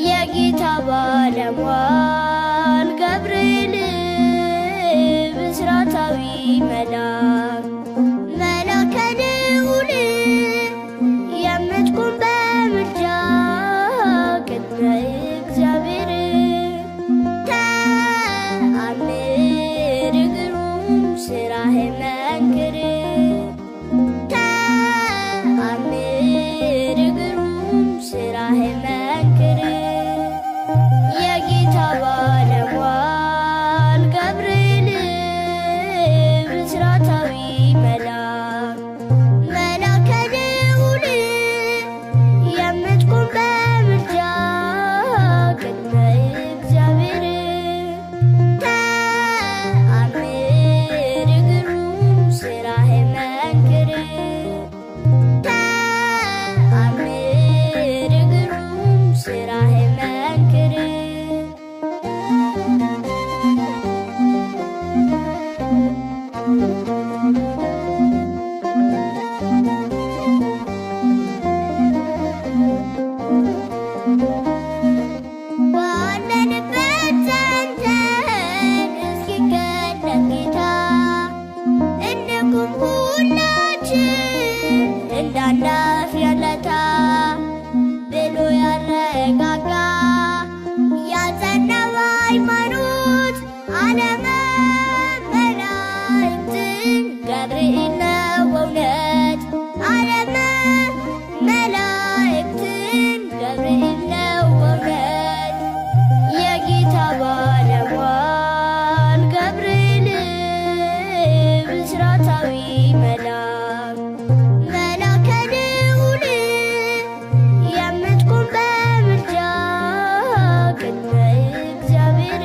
የጌታ ባለሟል ገብርኤል ብስራታዊ መልአክ፣ መላከ ልዑል የምትቆም በምልጃ ቅድመ እግዚአብሔር፣ ተአምር ግሩም ስራህ መንክር፣ ተአምር ግሩም ስራህ መንክር። የጌታ ባለሟል ገብርኤል ብስራታዊ መልአክ፣ መላከ ልዑል የምትቆም በምልጃ ቅድመ እግዚአብሔር፣ ተአምር ግሩም ስራህ መንክር፣ ተአምር ግሩም ስራህ መንክር። ባለንበት ጸንተን እስኪገለጥ ጌታ እንቁም ሁላችን እንዳናፍር ያለታ ብሎ ያረጋጋ ያጸናው ሃይማኖት ዓለመ መላእክትን ገብርኤል ነው እውነት፣ ዓለመ መላእክትን ገብርኤል ነው እውነት። የጌታ ባለሟል ገብርኤል ብስራታዊ መልአክ፣ መላከ ልዑል የምትቆም በምልጃ ቅድመ እግዚአብሔር፣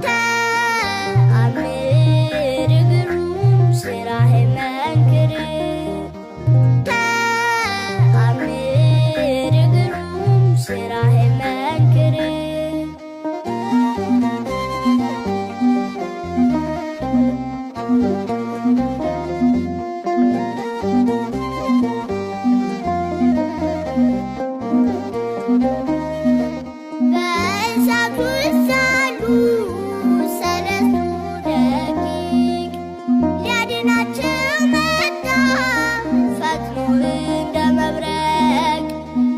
ተአምር ግሩም ስራህ መንክር፣ ተአምር ግሩም ስራህ መንክር። በእሳት ውስጥ ሳሉ ሰለስቱ ደቂቅ ሊያድናቸው መጣ ፈጥኖ እንደ መብረቅ።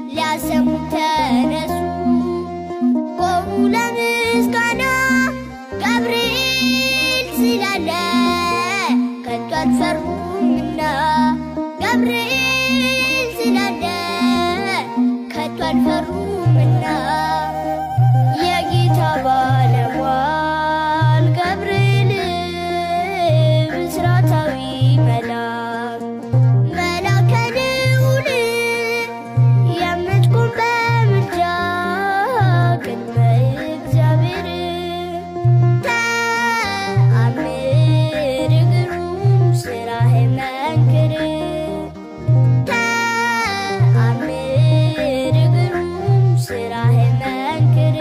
ሊያሰሙት ተነሱ ቆሙ ለምስጋና፣ ገብርኤል ስላለ ከቶ አልፈሩምና፣ ገብርኤል ስላለ ከቶ አልፈሩምና። የጌታ ባለሟል ገብርኤል ብስራታዊ መልአክ፣ መላከ ልዑል የምትቆም በምልጃ ቅድመ እግዚአብሔር፣ ተአምር ግሩም ስራህ መንክር፣ ተአምር ግሩም ስራህ መንክር።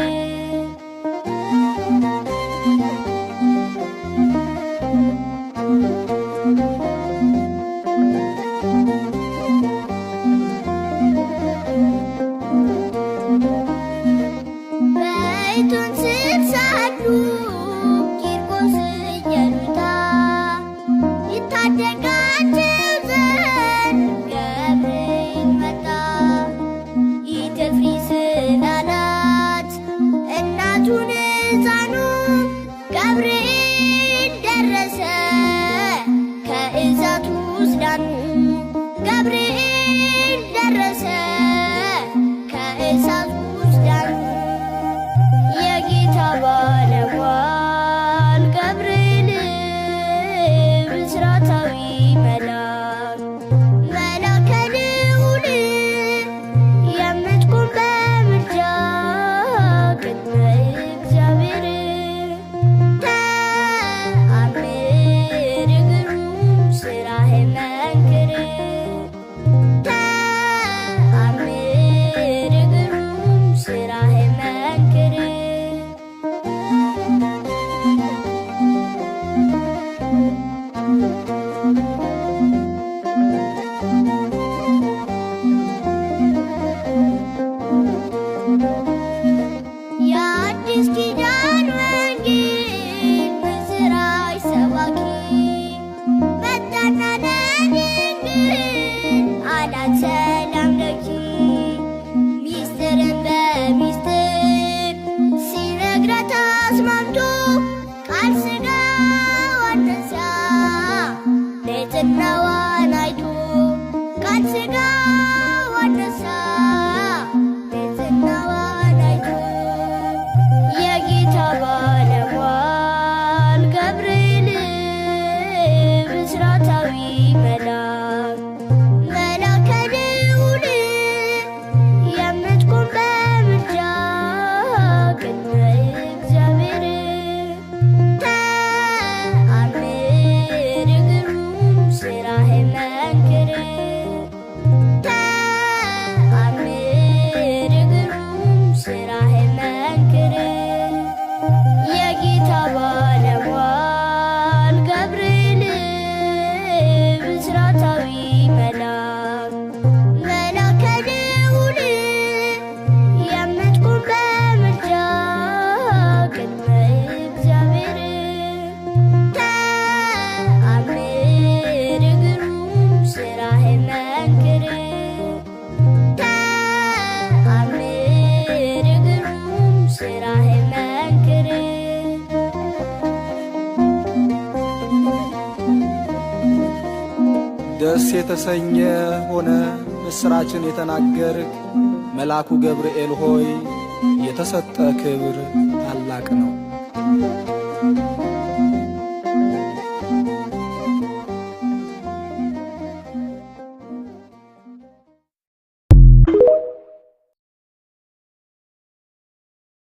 በእቶን ስር ሳሉ ቂርቆስ ኢየሉታ ይታደጋቸው ዘንድ ገብርኤል መጣ። ኢትፍሪ ስላላት እናቱን ሕፃኑን ገብርኤል ደረሰ፣ ከእሳቱ ውስጥ ዳኑ። ገብርኤል ደረሰ። ደስ የተሰኘ ሆነ ምስራችን የተናገርክ መልአኩ ገብርኤል ሆይ የተሰጠ ክብር ታላቅ ነው።